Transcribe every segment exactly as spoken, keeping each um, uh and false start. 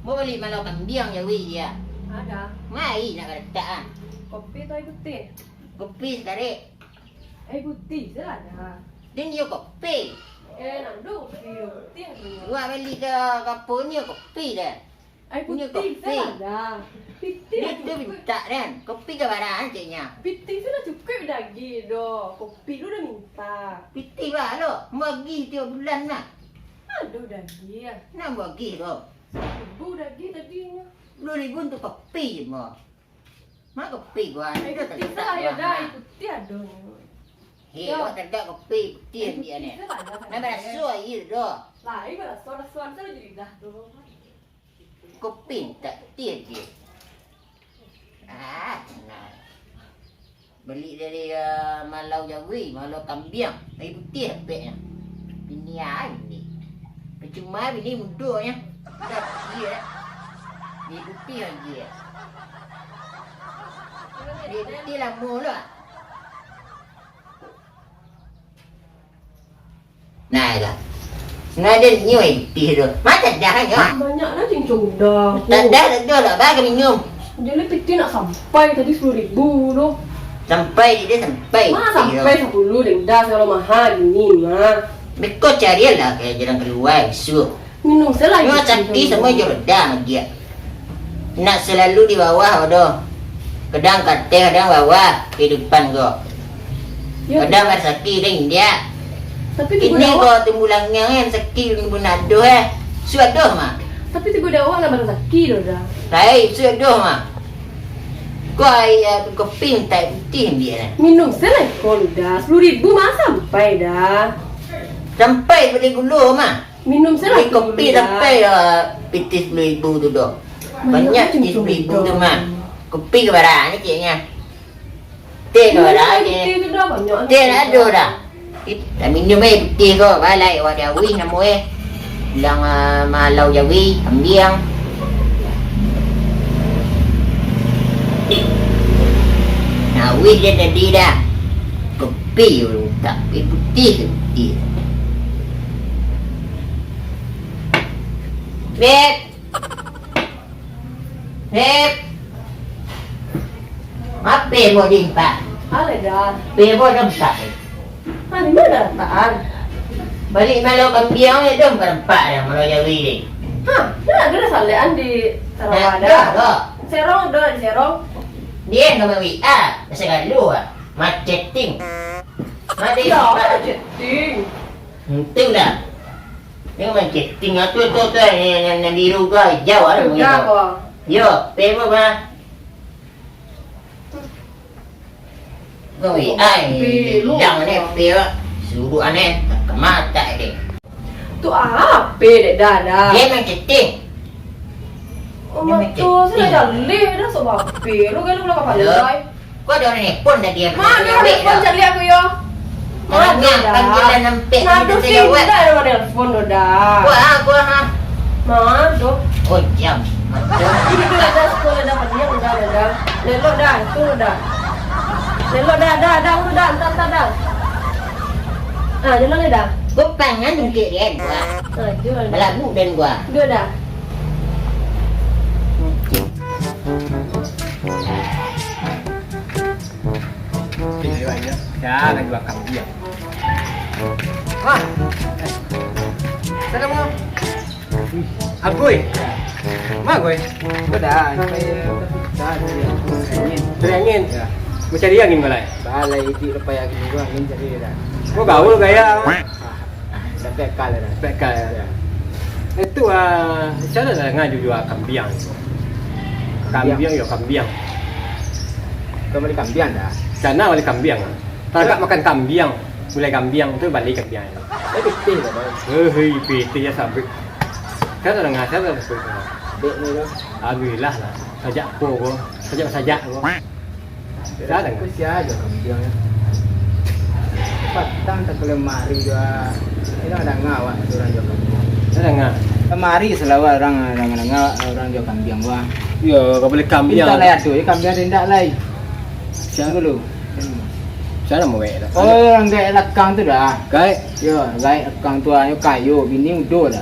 Ko bali malau kambiang jauah dia. Ado. Mai nak ka letak ah. Kopi atau aia putiah? Kopi sakarek. Aia putiah se lah, Da. Den iyo kopi. Eh, ndak ado kopi, putiah ado. Wak bali ka kapo nyo kopi dah. Aia putiah se lah, Da. Pitiah tu mintak den. Kopi ka bara ceknyo. Pitiah se lah cukuik daging doh. Kopi lu dah mintak. Pitiah ba lo. Bagi tiok bulan lah. Aduh, daging. Nak bagi lo. Sapuluah ribu daging tadinyo. Sapuluah ribu untuak kopi je mah. Mah kopi gua. Aia putiah se lah, Da. Aia putiah ado. Hei, awak tagak kopi putiah dia ni. Nak baraso aia doh. Lah, aia baraso, rasoan se lah jadi dah tu. Kopi tak putiah dia. Ah, nah. Bali dari, ah, malau jauah, malau kambiang, aia putiah dapeknyo. Bini ai bini. Pacuma bini mudonyo. Dah putiah dah. Aia putiah aja. Aia putiah lamo lah. Nah, dah. Nah, den nyo aia putiah tu. Mah tadah nyo. Banyak lah cincong dah. Tadah, tadah lah, ba ka minum. Jadi pitiah nak sampai tadi sapuluah ribu tu. Sampai, dia sampai. Mah sampai sapuluah, den dah, kalau mahal gini mah. Beko carilah ka jalan kalua, isuak. Minum se lah. Nyo cati samo jo roda agiak. Nak salalu di bawah doh. Kadang ka ateh, kadang bawah, kahidupan ko. Yo. Kadang rasaki, kadang indak. Tapi tibo di awak ko tumbulangnyo, eh, rasaki bunadoh, eh. Suadoh mah. Tapi tibo di awak nak barasaki doh, Da. Lai, suadoh mah. Ko aia, eh, kopi mintak putiah ambiak lah. Minum se lah ko lu, Da. Sapuluah ribu mah sampai, Da. Sampai bali gulo mah. Minum se lah. Bali kopi sampai lah pitiah sapuluah ribu tu doh. Banyak pitiah sapuluah ribu tu mah. Kopi ka bara ni ceknyo. Teh ka bara ni. Teh lah ado dah. Lah minum aia putiah ko, balai awak jauah namo eh. Bilang, ah, malau jauah, kambiang. Nah, wih dia tadi dah. Kopi urang tak, aia putiah, aia putiah. Beb. Beb. Apo mau diimpak? Alah, Da. Beb, mau diimpak. Ha, di ma latak an? Bali malau kambiang ni tu, barempak dah, malau jauah ni. Ha, dah ado dah salekan di Sarawak dah. Dah, dah. Serong dah, di Serong. Dia nama W A, pasal galuh ah. Maceting. Mati. Ya, maceting. Itulah. Dia maceting ah, tu, tu, tu, yang, yang, yang biru ke hijau ada. Yo, pebo mah. Kau W A ni, jangan ni, P, suruh aneh, tak kemata deh. Tu apa dek Dada? Dia main chatting. Oh, dia main chatting. Sudah jaleh dah sebab P. Lu kan lu belakang pandai. Kau ada orang nelpon tadi yang... Mana orang nelpon cari aku yo? Tanya kan jalan sampai. Nado sih, tidak ada orang nelpon tu dah. Gua, gua ha. Nah, tu. Oh, jam. Jadi tu dah sekolah dah, dia udah dah. Lelok dah, tu dah. Lelok dah, dah, dah, dah, entar, entar dah. Ah, jalan dah. Gua pangan dungkik dia, gua. Ah, jalan dah. Balabu dan gua. Dia dah. Ya, nak jual kambing. Wah. Salam, Bang. Agoi. Ma, Goi? Ko dah, supaya dah, dah, dah, angin. Cari angin? Ya. Mau cari angin, balai? Balai, idik lepai angin tu, angin cari dah. Kau gaul gaya. Sampai akal dah. Sampai akal, ya. Ya. Itu, ah, siapa dah dengar jual kambiang? Kambiang. Kambiang, yo, kambiang. Kau beli kambiang dah? Sana beli kambiang. Tagak makan kambiang, gulai kambiang tu bali kambiang. Eh, pitih lah, Bang. Eh, hei, pitih ya sabik. Siapa dah dengar, siapa dah sebut? Dek ni tu. Alhamdulillah lah. Sajak po ko, sajak-sajak ko. Dah dengar. Aku sia aja kambiang ya. Patang tak lemari juga. Ini ada ngawak orang jual kambiang. Dah dengar. Lemari selalu orang, orang dengar orang jual kambiang gua. Yo, kau beli kambiang. Minta lah tu, ya kambiang indak lai. Siapa dulu? Siapa nama gaek tu? Oh, yang gaek lakang tu dah. Gaek? Yo, gaek lakang tu ayo kayo, bini udo dah.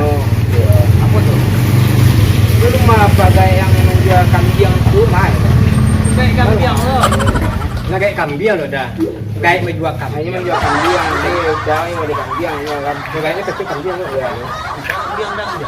Oh, iyo. Apo tu? Itu rumah bagai yang manjua kambiang tu, mah. Bagai kambiang tu. Lah, gaek kambiang lo dah. Gaek manjua kambiang. Inyo manjua kambiang, inyo dah, inyo bali kambiang, inyo kan. Gaeknyo kecil kambiang tu, iyo. Kambiang dah, iyo.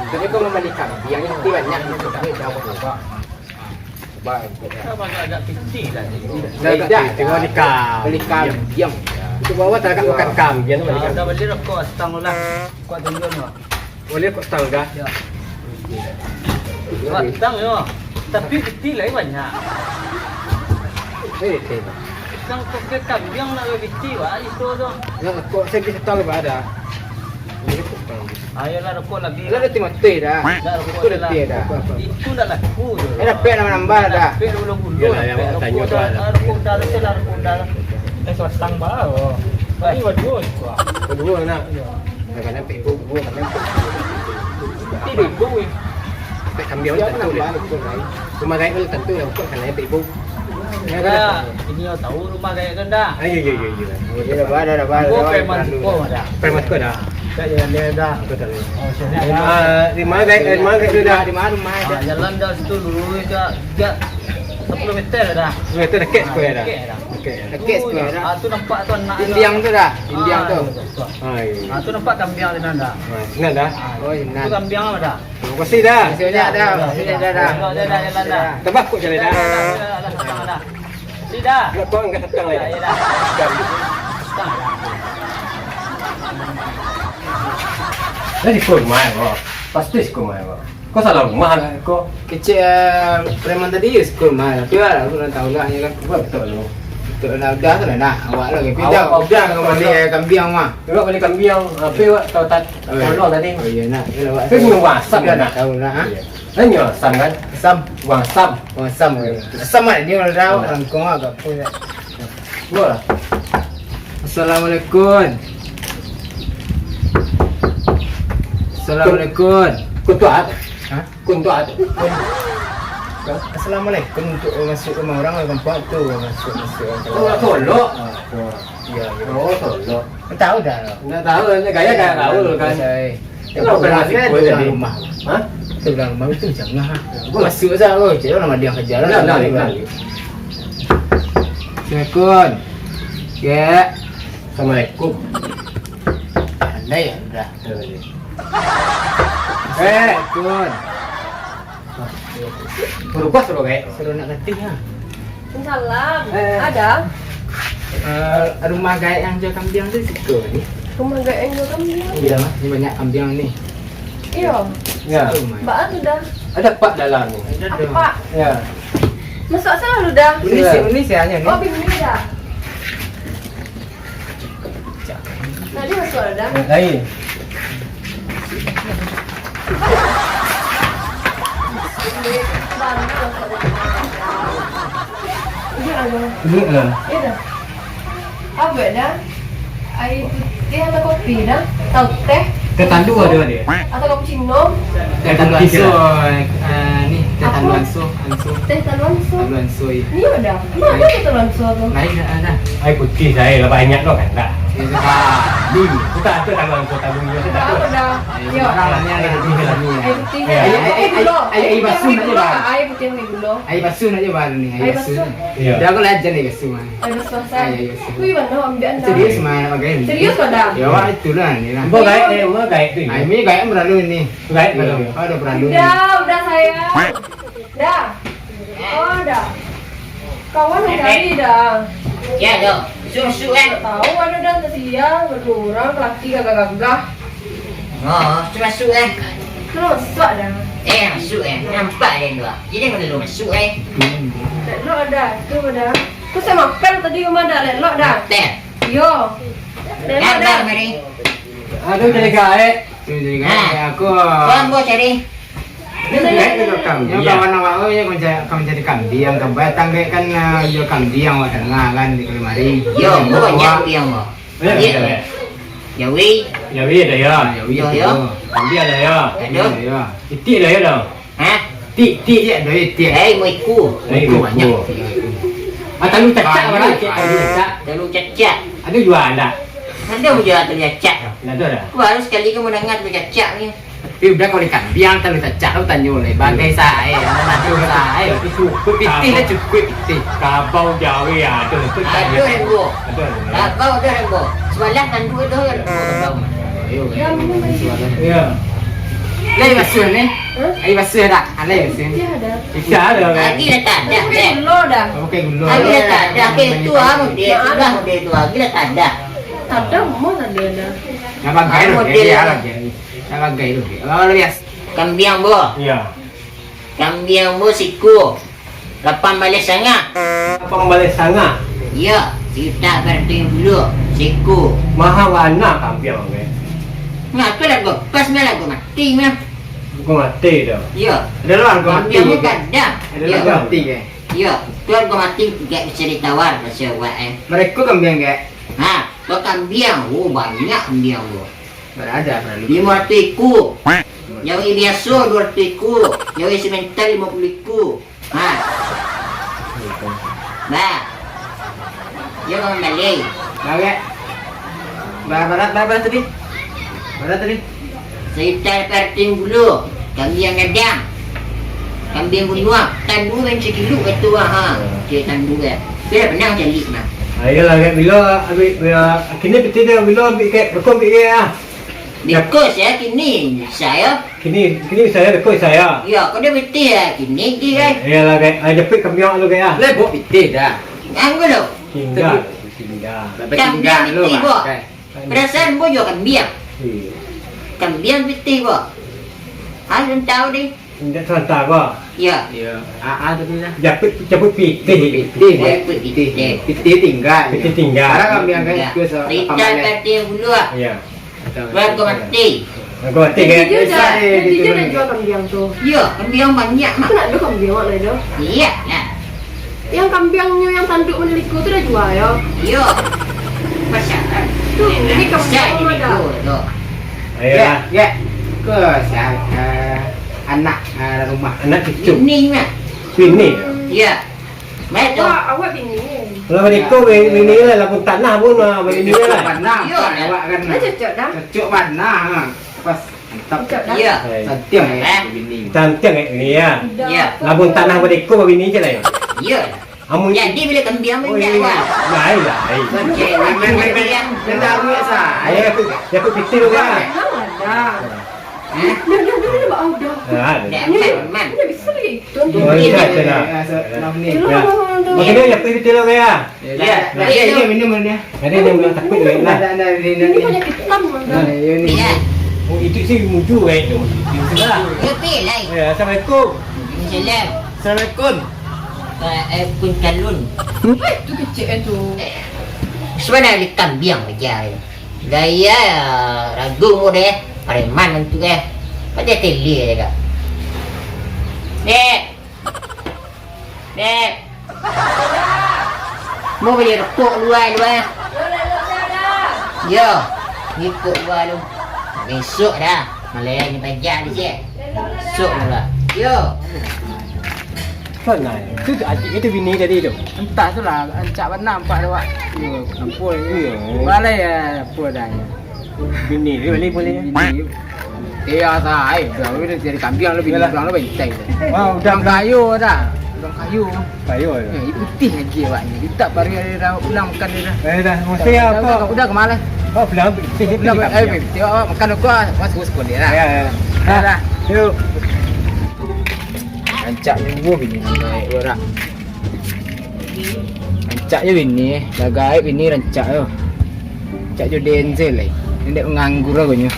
Tapi kalau mambali kambiang, itu banyak gitu, tapi jauh. Agak-agak pitih lah. Agak pitih, bali kambiang. Bali kambiang. Itu bawa tak bukan kambiang tu, bali kambiang. Dah bali rokok, stang tu lah. Kuat tunjuan, Mak. Boleh kok stang dah. Yo. Batang yo. Tapi pitih lai banyak. Eh, eh. Stang pakai kambiang nak pitih, Wak, itu tu. Nak kok saya bisa tahu, Pak, ada. Boleh kok stang. Ayolah, rokok lagi. Lah, dah mati dah. Dah, rokok. Itu dah lah. Itu dah laku tu. Eh, dah pek nambah-nambah dah. Pek dulu-dulu. Iyalah, yang awak tanyo tu lah. Rokok dah lah, rokok dah lah. Eh, stang baru. Ini baduo. Baduo nak. Iyo. Kadang-kadang pek ibu, kadang-kadang pek ibu. Tapi ibu, eh. Pek kambiang tu tantu deh. Rumah gaek tu tantu lah, kok kanai pek ibu. Yo, dah. Ini yo tahu rumah gaek tu dah. Ah, iyo, iyo, iyo, iyo. Oh, dah, dah, dah, dah, dah, dah, dah. Preman suko dah. Preman suko dah. Tak jalan dia dah. Aku tak tahu. Oh, sini dah. Ah, di mana gaek, di mana gaek tu dah? Di mana rumah dah? Ah, jalan dah situ dulu, jak, jak sepuluh meter dah. Sepuluh meter dekat suko dah. Dekat dah. Oke. Dekat sikit dah. Ah, tu nampak tu anak. Dindiang tu dah. Dindiang tu. Ah, iyo, iyo. Ah, tu nampak kambiang di sana dah. Ah, sinan dah. Ah, oh, sinan. Tu kambiang apa dah? Terima kasih dah. Terima kasih banyak dah. Terima kasih dah, dah, dah. Tambah kok jalan dah. Dah, dah, dah, dah, dah. Sini dah. Nak kau angkat datang lagi. Dah, dah. Dah, dah. Jadi kau main kau. Pasti kau main kau. Kau salah rumah lah kau. Kecek, eh, preman tadi yo suko rumah, tapi lah, aku dah tahu lah, yo kan. Buat betul lu. Betul lah, udah tu lah nak. Awak lah, tapi awak dah, udah kau bali kambiang mah. Awak bali kambiang, apa awak tahu tak? Oh, iyo. Tolong tadi. Oh, iyo, nak. Yo lah, awak. Tapi belum asam dah, nak. Tahu lah, ha? Iyo. Kan yo asam kan? Asam. Buang asam. Buang asam, yo. Asam lah, dia orang tahu, orang kau agak pun, ya. Dua lah. Assalamualaikum. Assalamualaikum. Kuntuat. Hah? Kuntuat. Assalamualaikum untuk masuk rumah orang, orang kampuang tu, masuk, masuk orang kampuang. Oh, tolok. Ah, tu. Iyo, iyo. Oh, tolok. Tahu dah. Ndak tahu, gaya gaya gaul kan. Itu dalam rumah. Hah? Itu dalam rumah itu jangan. Masuk saja lo, cek orang dia kerja lah. Nah, nah, nah. Assalamualaikum. Ya. Assalamualaikum. Pandai ya udah. Eh. Assalamualaikum. Berubah suruh gaek. Suruh nak ngerti ha. Salam. Eh. Ada? Eh, rumah gaek yang jual kambiang tu situ ni. Rumah gaek yang jual kambiang? Iya, ni banyak kambiang ni. Iya. Ya. Situ rumah. Baa tu dah. Ada pak dalam ni. Ada pak. Ya. Masuk salah lu dah. Ini si, ini si hanya ni. Oh, bini dah. Tadi masuk ada. Lain. Ini ada. Ini ada. Iya dah. Apa dah? Air putih atau kopi dah? Atau teh? Teh talua ada dia. Atau cappuccino? Teh talua. Cappuccino, ah, ni. Teh talua anso, anso. Teh talua anso. Talua anso, iya. Iyo, Da. Ma ado teh talua anso tu? Lain, Da, Da. Aia putiah sajo lah, banyak lo kan, Da. Iyo, Da. Dulu. Bukan, tu talua anso, talua anso, Da. Apo, Da? Aia, iyo, sembarang lah, ni aia putiah, Da. Aia putiah. Aia, aia, aia, aia basuah ajo, Da. Aia putiah pakai gulo. Aia basuah ajo baru ni, aia basuah. Aia basuah. Iyo. Da, aku lah aja aia basuah, mah. Aia basuah, sa. Aia, aia basuah. Wih, mano ambiak, Da? Serius, mah, nak pakai ni. Serius, Da? Yo, awak itulah ni lah. Ambo gaek, eh, ambo gaek tu. Aia, ni gaek meralu ni. Gaek meralu. Iyo. Oh, Da, meralu ni. Da, Da, sayang. Da. Oh, Da. Kawan cari, Da. Yo, Da. Susu, kan? Tau ado, Da, tadi yo, ado urang laki gagah-gagah. Oh, susu, kan? Tu masuak, Da. Eh, masuak, eh. Nampak den tu, ah. Jadi, kalau masuak, eh. Elok, Da. Tu, Da. Tu sa mapel tadi rumah, Da. Elok, Da. Mapel? Iyo. Elok, Da. Mari. Aduh, jadi gaek. Tu jadi gaek. Ha. Aku. Kau ambo cari. Ini gaek tu, Kang. Iyo, kawan awak, oh, iyo, ka manca-, ka mancari kambiang, Kang. Batang gaek kan, ah, iyo, kambiang awak danga kan di Kalimari. Iyo, banyak kambiang, Bang. Banyak kambiang, eh? Jawi. Jawi ado, yo. Jawi ado, yo. Kambiang ado, yo. Ado. Ado, yo. Itik ado, yo, dah. Ha? Itik, itik. Itik ado, itik. Eh, limo ikua. Eh, limo ikua. Banyak. Ah, talalu cacak, talalu cacak. Talalu cacak. Ado jua ndak? Ado jua talalu cacak. Ndak ado, dah. Aku baru sakali ko mandanga talalu cacak ni. Tapi udah, kalau kambiang talalu cacak, kau tanyo lai, bagai sae, bagai sae. Tapi cukuik pitih lah, cukuik pitih. Kabau jawi ado, tu. Ado, Rembo. Ado, ado. Kabau ado, Rembo. Sabalah tanduak ado, Rembo, kabau. Ayo, ayo. Iyo. Lai basuah ni? Hah? Aia basuah dak? Alai basuah ni. Iyo, dah. Bisa dah, kan? Lagi dah tak ada, Pakai gulo dah. Pakai gulo. Lagi dah tak ada. Pakai tu ah, model tu lah, model tu. Lagi dah tak ada. Tak ada, mau tak ada dah. Nak pakai tu, model dia lagi. Nak pakai tu. Kalau biasa. Kambiang, Bo. Iyo. Kambiang, Bo, siko. Lapan baleh sangah. Lapan baleh sangah? Iyo, sajuta paratus ribu, siko. Maha bana kambiang, Bo. Nah, tu lagu pas mah, lagu mati mah. Lagu mati tu. Iyo. Ado lah lagu mati. Kambiang tu gadang. Ado lagu mati, kan? Iyo, tu lagu mati gak bisa ditawar, masih awak, eh. Mereka kambiang, gak? Ha, tu kambiang. Oh, banyak kambiang tu. Bara ado, bara limo ratuih ikua. Jawi biaso duo ratuih ikua. Jawi simental limo puluah ikua. Ha. Bah. Yo, kambiang. Bara, bara, bara, bara tadi? Bara tadi? Sajuta paratus ribu. Kambiang gadang. Kambiang bunuang. Tandu main sakilo itu, ha. Cek tandu, eh. Tapi lah panjang caliak, nah. Ayolah, Kak, bilo abih, bilo, kini pitih tu, bilo abih, Kak, rokok abih, Kak, ah. Beko sa kini, sa yo. Kini, kini sa yo, beko sa yo. Yo, kau dah pitih lah kini, di kan. Iyolah, Kak. Ah, japuik kambiang lu, Kak, ah. Lai, bawa pitih dah. Anggo lo. Tingga, tingga. Kambiang pitih, Bo. Perasaan Bo juo kambiang. Iyo. Kambiang pitih, Bo. Ah, belum tahu deh. Indak santa ko. Iyo. Iyo. A, a tadi lah. Japuik, japuik pitih. Pitih, pitih. Japuik pitih. Pitih tingga. Pitih tingga. Sekarang kambiang kan ke sa-, Pitih kambiang. Pitih bulu ah. Iyo. Betul. Lagu mati. Lagu mati, kan? Jujur dah, jujur dah juo kambiang tu. Iyo, kambiang banyak mah. Kan ado kambiang awak lai tu. Iyo, nah. Yang kambiangnyo yang tanduk mano iko tu dah juo yo? Iyo. Pasaran. Tu, ini kambiang mano dah? Ayo. Gek, gek. Ko sia, eh, anak, eh, rumah. Anak cucu. Bini mah. Bini? Iyo. Mano tu? Wah, awak bini. Kalau iko bini, bini lah, lapun tanah pun, ah, bini lah. Tanah, iyo, awak kan. Nah, cocok dah. Cocok bana, ha. Pas. Mantap. Cocok dah. Iyo. Cantik, eh, bini. Cantik, eh, bini, yo. Iyo. Labun tanah badeko babini se lah, yo. Iyo. Amun jadi bilo kambiang. Oh, iyo. Lain, lain. Oke, kambiang. Ayo, aku, ya, aku pitih dulu, ya. Nah, dah. Nah, dah. Nah, dah. Nah, dah. Nah, dah. Nah, dah. Oh, iya, dah. Nah, dah. Makanya, ya, aku pitih dulu, ya. Yo, yo, yo, minum, minum, yo. Ada yang ulang takut, yo, lah. Ada, ada, ada, ada. Ini banyak hitam, Bang. Nah, yo, ni. Iyo. Oh, itu sih muncul, eh, tu. Itu lah. Yo, pi, lai. Ya, assalamualaikum. Salam. Assalamualaikum. Eh, eh, kun kalun. Eh, tu kecil, eh, tu. Sebenarnya kambiang aja, eh. Gaya, ragu mu deh. Preman tu, eh. Pada teli aja, Kak. Dek. Dek. Mau bali rokok lua, lua. Yo, rokok lua lu. Besok dah. Malai ni pajak di sini. Besok pula. Yo. Kan, nah, itu adiak itu bini tadi tu. Entah tu lah, rancak bana nampak tu, Wak. Yo, ampun. Iyo. Balai lah, apo dah. Bini tu balik boleh. Bini. Iyo, sah, ai, dah, udah jadi kambiang lo, bini. Iyolah. Urang lo bantai tu. Wah, udah. Urang kayo dah. Urang kayo. Kayo, yo. Eh, putih lagi awak ni. Kita baru ada dah ulang makan dia dah. Eh, dah, mesti dah, apa? Dah, dah, dah, kemana? Oh, belum. Udah, eh, tengok awak makan dulu, ah. Mas, gue sekolah lah. Ya, ya. Dah, dah. Yuk. Rancak juo bini nan gaek tu, dak? Rancak juo bini, lah gaek bini rancak tu. Rancak jo Denzel lai. Indak manganggur agonyo.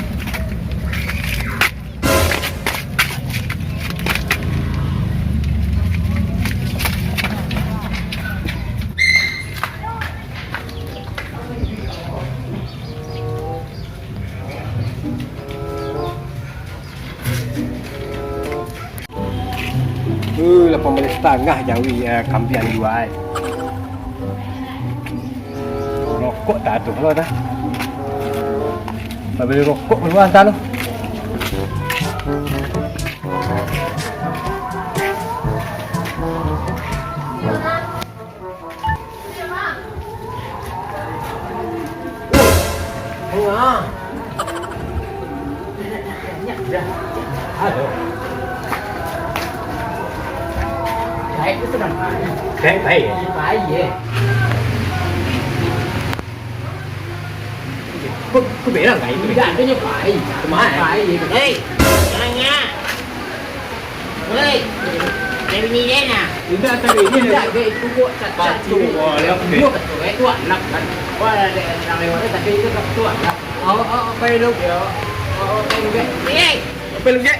Uh, lapan baleh satangah jawi, eh, kambiang juo. Rokok tak ado lo dah. Babali rokok dulu antah lo. Baik tu sedang baik. Baik, baik. Baik, eh. Kau, kau bilang baik tu. Tidak, dia pai. Kemana? Pai, eh. Hei, jangan. Woi, dari bini dia nah. Indak, dari bini dia. Indak, dia itu buat cat-cat tu. Buat tu, eh, tu anak kan. Wah, ada yang lewat, tapi itu tak tu anak. Oh, oh, apa itu? Ya. Oh, oh, apa itu, Bek? Eh! Apa itu, Bek?